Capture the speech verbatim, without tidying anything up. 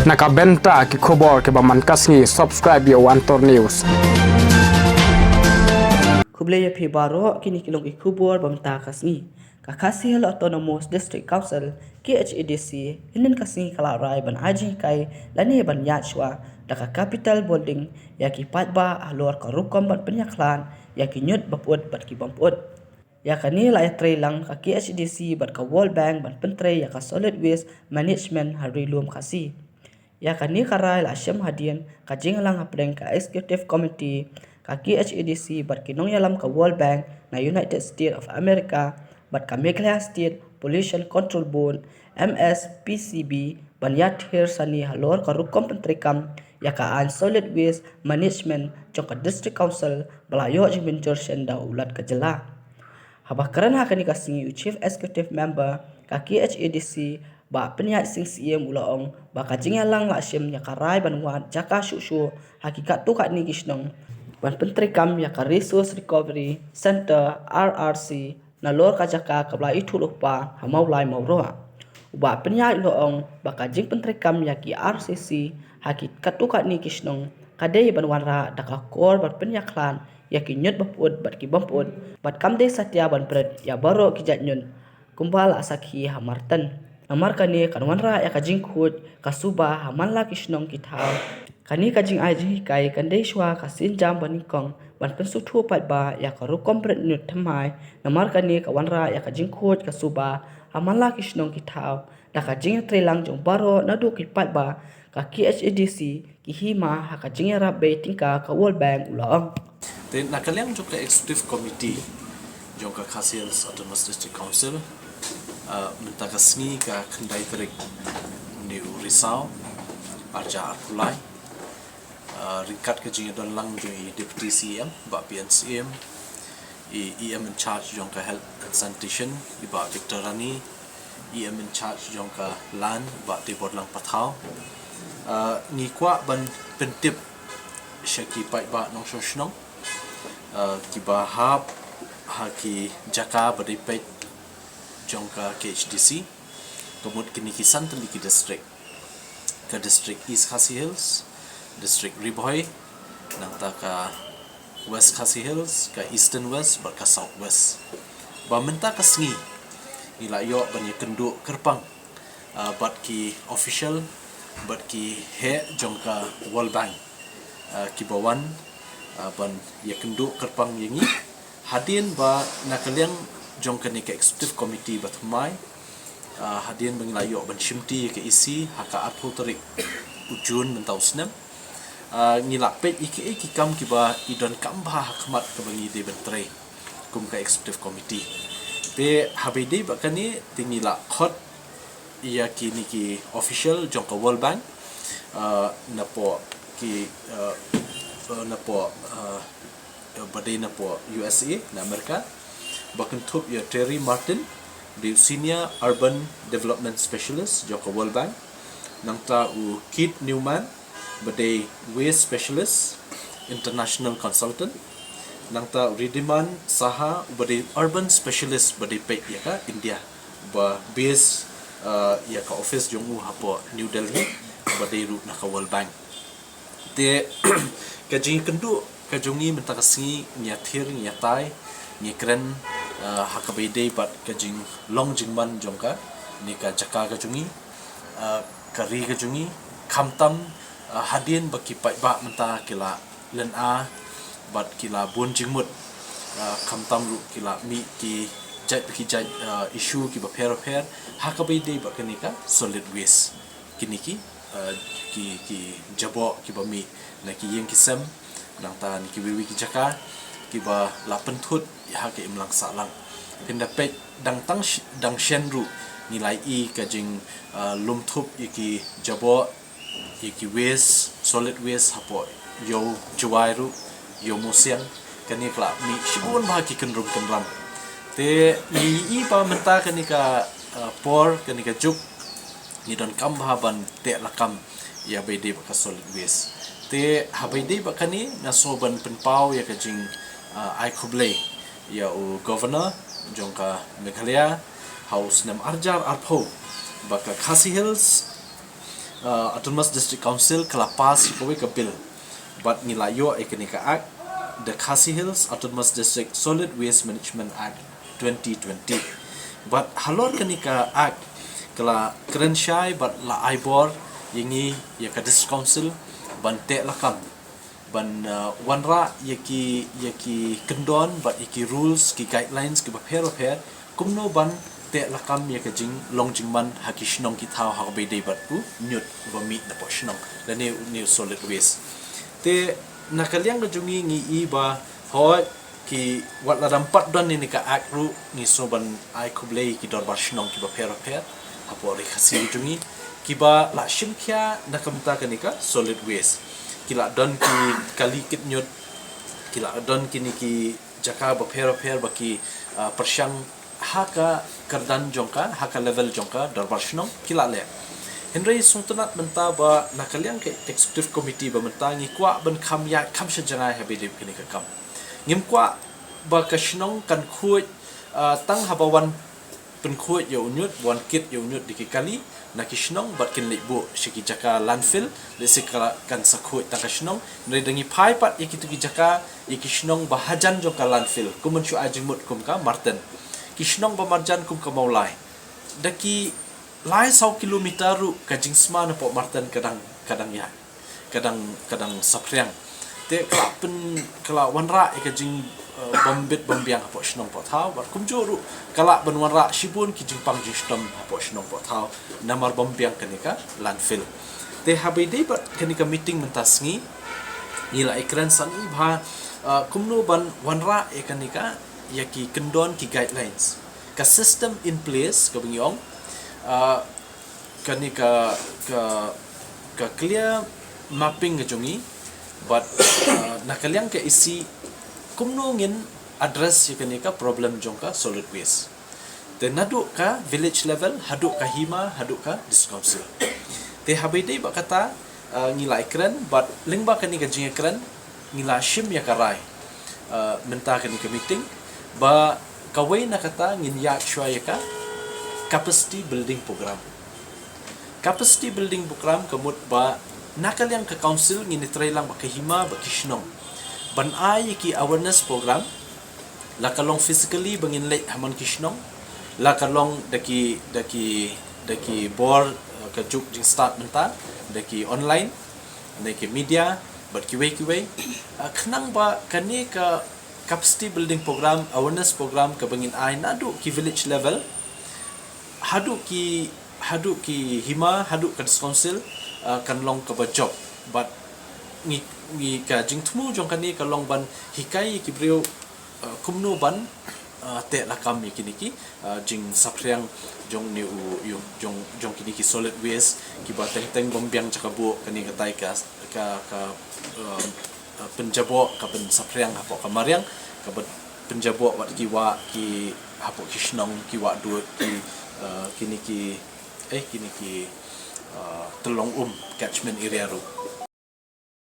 Na ka bynta ki khubor kiba man ka sngi, subscribe ïa One Tour News. Khublei ïa phi baroh, kine ki long ki khubor ba mynta ka sngi. Ka Khasi Hills Autonomous District Council, K H A D C, hynnin ka sngi ka la rai ban ai jinghikai lane ban ïaid shuwa da ka Capitol Building ïa ki paidbah halor ka rukom ban pynïakhlad ïa ki ñiut ba pyut bad ki bym pyut. Ïa kane la ïatrei lang ka K H A D C bad ka World Bank ban pyntrei ïa ka solid waste management ha Ri Lum Khasi. Ïa kane ka rai la shim hadien ka jingïalang hapdeng ka Executive Committee ka K H A D C bad ki nongïalam ka World Bank na United States of America bad ka Meghalaya State Pollution Control Board, M S P C B, ban ïathir sani halor ka rukom pyntreikam ïa ka aiñ solid waste management jong ka District Council ba la ïoh jingmynjur shen da u Lat ka jylla. Haba kren ha kane ka sngi u Chief Executive Member ka K H A D C, Bah Pynïaid Sing Syiem, u la ong ba ka jingïalang la shim ïa ka rai ban wad jaka shuh shuh ha ki katto katne ki shnong ban pyntreikam ïa ka Resource Recovery Centre, R R C, nalor ka jaka kaba la ithuh lypa ha Mawlai Mawroh. U Bah Pynïaid u la ong ba ka jingpyntreikam ïa ki R C C ha ki katto katne ki shnong ka dei ban wanrah da ka kor ban pynïakhlad ïa ki ñiut ba pyut bad ki bym pyut, bad kam dei satia ban bret ïa baroh ki jait ñiut kumba la sakhi ha mar ten. Namar kane kan wanrah ïa ka jingkhuid ka suba ha man la ki shnong ki thaw. Kane ka jingai jinghikai kan dei shuwa ka sienjam banyngkong ban pynsngewthuh paidbah ïa ka rukom bret ñiut thymmai. Namar kane ka wanrah ïa ka jingkhuid ka suba ha man la ki shnong ki thaw da ka jingïatreilang jong baroh naduh ki paidbah, ka K H A D C, ki hima ha ka jingïarap bei tyngka ka World Bank, u la ong. Te na ka liang jong ka Executive Committee jong ka Khasi Hills Autonomous District Council, ah, mynta ka sngi ka khyndai tarik u Risaw, arhajar arphew lai, ah, ryngkat ka jingïadon lang jong i Deputy C E M, Bah P N Syiem, i E M in charge jong ka Health and Sanitation, i Bah Victor Rani, E M in charge jong ka Land, Bah Teiborlang Pathaw. Ah, ngi kwah ban pyntip sha ki paidbah nongshong shnong, ah, kiba hap ha ki jaka ba dei peit jong ka K H D C, ka mut kine ki san tylli ki district, ka District East Khasi Hills, District Ri Bhoi, nangta ka West Khasi Hills, ka Eastern West bad ka South West. Ba mynta ka sngi ngi la ïoh ban ïakynduh kyrpang, ah, bad ki official, bad ki heh jong ka World Bank, ah, kiba wan, ah, ban ïakynduh kyrpang ïa ngi. Hadien ba na ka liang jong kane ka Executive Committee ba thymmai, ah, hadien ba ngi la ïoh ban shimti ïa ka E C ha ka arphew tarik u June mynta u snem, ah, ngi la peit ïa kiei ki kam kiba i donkam bha ha khmat kaba ngi dei ban trei kum ka Executive Committee. Te haba ïadei bad kane te ngi la khot ïa kine ki official jong ka World Bank, ah, napoh ki, ah, ah, napoh, ah, ba dei napoh U S A, na Amerika, ba kynthup ïa Terry Martin, ba dei u Senior Urban Development Specialist jong ka World Bank, nangta u Keith Newman, ba dei Waste Specialist, International Consultant, nangta u Riddhiman Saha, ba dei Urban Specialist, ba dei peit ïa ka India, ba base, uh, ïa ka office jong u hapoh New Delhi, ba dei ruh na ka World Bank. Te ka jingïakynduh ka jong ngi mynta ka sngi, ngi ïathir, ngi ïatai, ngi kren, uh, ha kaba ïadei bad ka jinglong jingman jong kane ka jaka ka jong ngi, uh, ka ri ka jong ngi, khamtam, uh, hadien ba ki paidbah mynta ki la lynga bad ki la bun jingmut, uh, khamtam ruh ki la mih ki jait ba ki jait, uh, issue kiba pher pher ha kaba ïadei bad kane ka solid waste. Kine ki, uh, ki, ki jaboh kiba mih na ki ïing ki sem, nangta na kiwei wei ki jaka kiba la pynthut ha ka imlang sahlang. Phin da peit dang tang sh-, dang shen ruh ngi la ïohi ka jing, uh, lum thup ïa ki jaboh, ïa ki waste, solid waste hapoh Ïew Jwai ruh, Ïew Mawsiang, kane ka la mih shibun bha ki kynrum kynram. Te ngi ïohi ba mynta kane ka, uh, por, kane ka juk ngi donkam bha ban teh lakam ïa ba ïadei bad ka solid waste. Te ha ba ïadei bad kane nga sngew ban pynpaw ïa ka jing, uh, ai khublei ïa u Governor jong ka Meghalaya ha u snem arhajar arphew, ba ka Khasi Hills uh, Autonomous District Council ka la pass ïa kawei ka bill. Bad ngi la ïoh ïa kane ka act, the Khasi Hills Autonomous District Solid Waste Management Act twenty twenty. Bad halor kane ka act ka la kren shai bad la ai bor ïa ngi ïa ka District Council ban teh lakam, ban, uh, wanrah ïa ki, ïa ki kyndon bad ïa ki rules, ki guidelines kiba pher bapher, kumno ban teh lakam ïa ka jinglong jingman ha ki shnong ki thaw ha kaba ïadei bad u ñiut ba mih napoh shnong lane une u solid waste. Te na ka liang ka jong ngi ngi i ba hooid ki wat la dang pat don ïa kane ka act ruh ngi sngew ban ai khublei ïa ki dorbar shnong kiba pher bapher hapoh Ri Khasi jong ngi kiba la shim khia na ka bynta kane ka solid waste. Ki la don ki kali kit ñiut, ki la don kine ki jaka bapher bapher ba ki, uh, pyrshang ha ka kyrdan jong ka, ha ka level jong ka dorbar shnong ki la leh. Hynrei sngewtynnat mynta ba na ka liang ka executive committee ba mynta ngi kwah ban kham ïaid kham sha jngai haba ïadei bad kane ka kam. Ngim kwah ba ka shnong kan khuid, uh, tang haba wan pynkhuid ïa u ñiut, wan kit ïa u ñiut da ki kali na ki shnong bad kin leit buh sha ki jaka landfill, lehse ka kan sa khuid tang ka shnong. Hynrei da ngi phai pat ïa kito ki jaka, ïa ki shnong ba hajan jong ka landfill, kum ban shu ai jingmut kum ka Marten, ki shnong ba marjan kum ka Mawlai, da ki lai saw kilometer ruh ka jingsma napoh Marten ka dang, ka dang ïaid, ka dang, ka dang saphriang. Te ka la pyn, ka la wanrah ïa ka jing, uh, bym bit bym biang hapoh shnong poh thaw bad kumjuh ruh ka lah ban wanrah shibun ki jingpang jingshitom hapoh shnong poh thaw namar bym biang kane ka landfill. Te haba ïadei bad kane ka meeting mynta sngi ngi la ïakren sani ba, uh, kumno ban wanrah ïa kane ka, ïa ki kyndon, ki guidelines, ka system in place kaba ngi ong, uh, kane ka, ka, ka clear mapping ka jong ngi bad, uh, na ka liang ka EC kumno ngin address ïa kane ka problem jong ka solid waste. Te naduh ka village level haduh ka hima haduh ka district council. Te haba ïadei bad kata, uh, ngi la ïakren bad lyngba kane ka jingïakren ngi la shim ïa ka rai, uh, mynta kane ka meeting ba kawei na kata ngin ïaid shuwa ïa ka capacity building program. Capacity building program ka mut ba na ka liang ka council ngin ïatreilang bad ka hima bad ki shnong ban ai ïa ki awareness program, la ka long physically ba ngin leit ha man ki shnong, la ka long da ki, da ki, da ki bor, uh, ka juk jingstad mynta, da ki online, da ki media bad kiwei kiwei. Uh, khnang ba kane ka capacity building program, awareness program kaba ngin ai naduh ki village level haduh ki, haduh ki hima, haduh ka district council, uh, kan long kaba jop. Bad ngi, ngi ka jingthmu jong kane ka long ban hikai ïa ki briew, uh, kumno ban, uh, teh lakam ïa kine ki, uh, jingsaphriang jong ne u, ïa u, jong, jong kine ki solid waste kiba teng teng bym biang jaka buh. Kane katai ka, ka, ka, uh, uh, pynjaboh, ka pynsaphriang hapoh ka mariang, ka pyn-, pynjaboh wat ki wah ki hapoh ki shnong, ki wah dud, ki, uh, kine ki, eh, kine ki, uh, tyllong um, catchment area ruh.